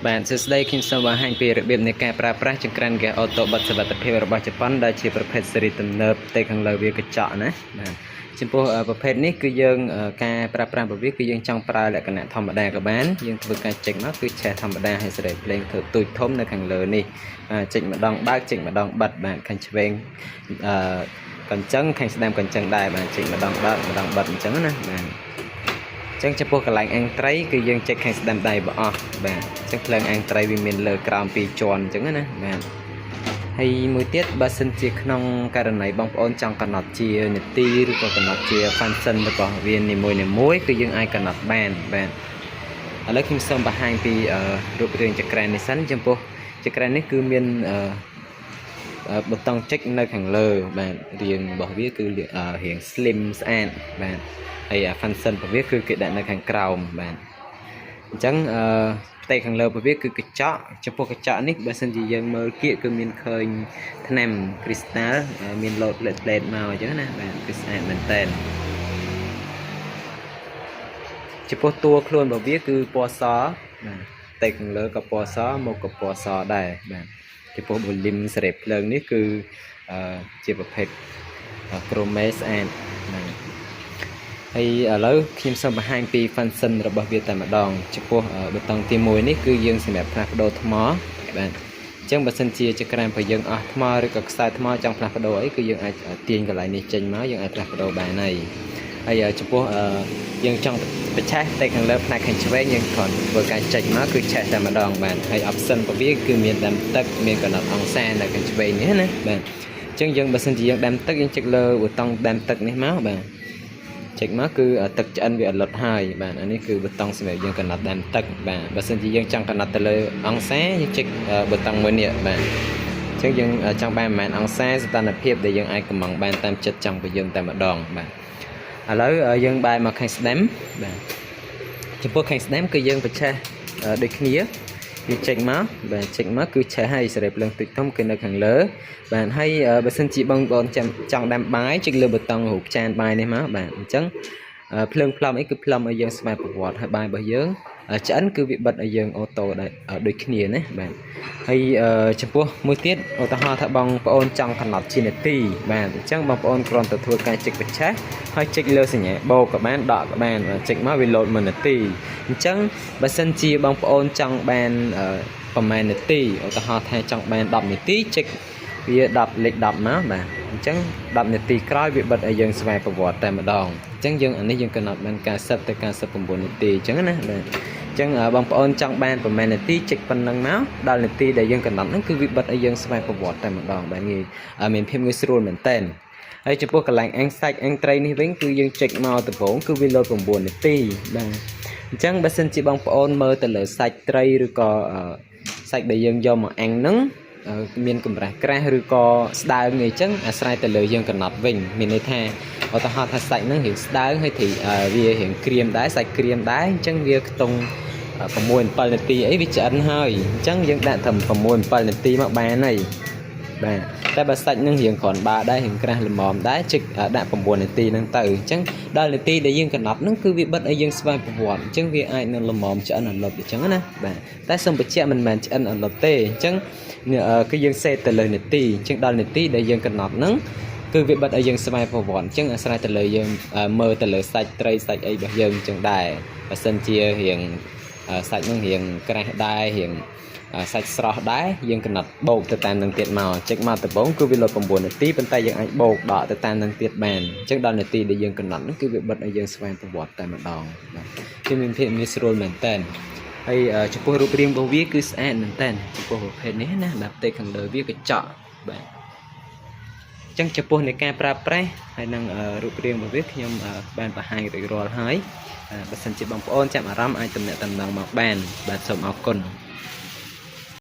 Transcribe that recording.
បាទសួស្តីខ្ញុំសូមបង្ហាញពីរបៀបនៃការប្រើប្រាស់ចង្ក្រានហ្គាសអូតូបិទសុវត្ថិភាពរបស់ជប៉ុនដែលជាប្រភេទស៊េរីទំនើបផ្ទៃខាងលើវាកញ្ចក់ណាបាទចំពោះប្រភេទនេះគឺយើងការប្រើប្រាស់របស់វាគឺយើងចង់ប្រើលក្ខណៈធម្មតាក៏បានយើងធ្វើការចុចមកគឺឆេះធម្មតាហើយសេរីភ្លេងធ្វើទូចធំនៅខាងលើនេះបាទចុចម្ដងបើកចុចម្ដងបិទបាទខាងឆ្វេងអឺកញ្ចឹងខាងស្ដាំកញ្ចឹងដែរបាទចុចម្ដងបើកម្ដងបិទអញ្ចឹងណាបាទ អញ្ចឹងចំពោះកន្លែងអាំងត្រីគឺយើងចុចខាងស្ដាំដៃបើអស់បាទអញ្ចឹងភ្លើងអាំងត្រីវាមានលើក្រោមពីរជាន់អញ្ចឹងណាបាទហើយមួយទៀតបើសិនជាក្នុងករណីបងប្អូនចង់កំណត់ជានាទីឬក៏កំណត់ជា function របស់វានីមួយៗគឺយើងអាចកំណត់បានបាទឥឡូវខ្ញុំសូមបង្ហាញពីរូបរាងចង្ក្រាននេះសិនចំពោះចង្ក្រាននេះគឺមានប៊ូតុងចុចនៅខាងលើបាទរាងរបស់វាគឺរាង slim ស្អាតបាទហើយអា function របស់វាគឺគេដាក់នៅខាងក្រោមបាទអញ្ចឹងអឺផ្ទៃខាងលើរបស់វាគឺកញ្ចក់ចំពោះកញ្ចក់នេះបើសិនជាយើងមើលគៀកគឺមានឃើញថ្នាំគ្រីស្តាល់មានលោតផ្លេតផ្លេតមកអញ្ចឹងណាបាទគឺស្អាតមែនតើចំពោះតួខ្លួនរបស់វាគឺពណ៌សបាទផ្ទៃខាងលើក៏ពណ៌សមកក៏ពណ៌សដែរបាទចំពោះ volume សេរីភ្លើងនេះគឺអឺជាប្រភេទ chrome ស្អាតបាទហើយឥឡូវខ្ញុំសូមបង្ហាញពី function របស់វាតែម្ដងចំពោះប៊ូតុងទី1នេះគឺយើងសម្រាប់ផ្លាស់ប្ដូរថ្មបាទអញ្ចឹងបើសិនជាចក្រានរបស់យើងអស់ថ្មឬក៏ខ្សែថ្មចង់ផ្លាស់ប្ដូរអីគឺយើងអាចទាញកន្លែងនេះចេញមកយើងអាចផ្លាស់ប្ដូរបានហើយហើយចំពោះយើងចង់បញ្ឆេះតែខាងលើផ្នែកខាងឆ្វេងយើងគ្រាន់ធ្វើការចុចមកគឺឆេះតែម្ដងបាទហើយ option របស់វាគឺមានដាំទឹកមានកំណត់អង្សានៅខាងឆ្វេងនេះណាបាទអញ្ចឹងយើងបើសិនជាយើងដាំទឹកយើងចុចលើប៊ូតុងដាំទឹកនេះមកបាទចុចមកគឺទឹកឆ្អិនវាអត់លុតហើយបាទអានេះគឺប៊ូតុងសម្រាប់យើងកំណត់ដាំទឹកបាទបើសិនជាយើងចង់កំណត់ទៅលើអង្សាយើងចុចប៊ូតុងមួយនេះបាទអញ្ចឹងយើងចង់បានប្រហែលអង្សាស្ថានភាពដែលយើងអាចកំងបានតាមចិត្តចង់របស់យើងតែម្ដងបាទឥឡូវយើងបែរមកខាងស្ដាំបាទចំពោះខាងស្ដាំគឺយើងបញ្ឆេះដូចគ្នាយើងចុចមកបាទចុចមកគឺឆេះហើយសេរីភ្លើងតិចធំគឺនៅខាងលើបាទហើយបើសិនជាបងប្អូនចាំចង់ដាំបាយចុចលើប៊ូតុងរូបចានបាយនេះមកបាទអញ្ចឹងភ្លើងផ្លុំអីគឺផ្លុំឲ្យយើងស្វ័យប្រវត្តិហើយបាយរបស់យើងឆ្អិនគឺវាបិទឲ្យយើង auto ដែរដូចគ្នាណាបាទហើយចំពោះមួយទៀតឧទាហរណ៍ថាបងប្អូនចង់កំណត់ជានាទីបាទអញ្ចឹងបងប្អូនគ្រាន់តែធ្វើការចុចបញ្ឆេះហើយចុចលើសញ្ញាបូកក៏បានដកក៏បានចុចមកវាលោត1នាទីអញ្ចឹងបើសិនជាបងប្អូនចង់បានប្រហែលនាទីឧទាហរណ៍ថាចង់បាន10នាទីចុចវា10លេខ10មកបាទអញ្ចឹង10នាទីក្រោយវាបិទឲ្យយើងស្វ័យប្រវត្តិតែម្ដងអញ្ចឹងយើងអានេះយើងកំណត់បាន90ទៅ99នាទីអញ្ចឹងណាបាទអញ្ចឹងបងប្អូនចង់បានប្រហែលនាទីចុចប៉ុណ្ណឹងមកដល់នាទីដែលយើងកំណត់ហ្នឹងគឺវាបិទឲ្យយើងស្វ័យប្រវត្តិតែម្ដងបាទងាយមានភាពងាយស្រួលមែនតើហើយចំពោះកន្លែងអាំងសាច់អាំងត្រីនេះវិញគឺយើងចុចមកដំបូងគឺវាលោត9នាទីបាទអញ្ចឹងបើសិនជាបងប្អូនមើលទៅលើសាច់ត្រីឬក៏សាច់ដែលយើងយកមកអាំងហ្នឹងមានកម្រាស់ក្រាស់ឬក៏ស្ដើងអីចឹងអាស្រ័យទៅលើយើងកំណត់វិញមានន័យថាឧទាហរណ៍ថាសាច់ហ្នឹងរៀងស្ដើងហើយទីវារៀងក្រៀមដែរសាច់ក្រៀមដែរអញ្ចឹងវាខ្ទង់6 7នាទីអីវាឆ្អិនហើយអញ្ចឹងយើងដាក់ត្រឹម6 7នាទីមកបានហើយបាទតែបើសាច់នឹងរៀងគ្រាន់បើដែររៀងក្រាស់ល្មមដែរចុចដាក់9នាទីហ្នឹងទៅអញ្ចឹងដល់នាទីដែលយើងកំណត់ហ្នឹងគឺវាបិទឲ្យយើងស្វ័យប្រវត្តិអញ្ចឹងវាអាចនឹងល្មមឆ្អិនអលុតអញ្ចឹងណាបាទតែសូមបញ្ជាក់មិនមែនឆ្អិនអលុតទេអញ្ចឹងគឺយើងសេតទៅលើនាទីអញ្ចឹងដល់នាទីដែលយើងកំណត់ហ្នឹងគឺវាបិទឲ្យយើងស្វ័យប្រវត្តិអញ្ចឹងអាស្រ័យទៅលើយើងមើលទៅលើសាច់ត្រីសាច់អីរបស់យើងអញ្ចឹងដែរបើសិនជារៀងសាច់ហ្នឹងរៀងក្រាស់ដែររៀងសាច់ស្រស់ដែរយើងកំណត់បូកទៅតាមនឹងទៀតមកចុចមកដំបូងគឺវាលោត9នាទីប៉ុន្តែយើងអាចបូកដកទៅតាមនឹងទៀតបានអញ្ចឹងដល់នាទីដែលយើងកំណត់ហ្នឹងគឺវាបិទឲ្យយើងស្វែងប្រវត្តិតែម្ដងបាទគឺមានភាពងាយស្រួលមែនតើហើយចំពោះរូបរាងរបស់វាគឺស្អាតមែនតើចំពោះប្រភេទនេះណាបាទផ្ទៃខាងលើវាកញ្ចក់បាទអញ្ចឹងចំពោះនៃការប្រើប្រាស់ហើយនឹងរូបរាងរបស់វាខ្ញុំបានបង្ហាញរួចរាល់ហើយបើសិនជាបងប្អូនចាប់អារម្មណ៍អាចទំនាក់ទំនងមកបានបាទសូមអរគុណ។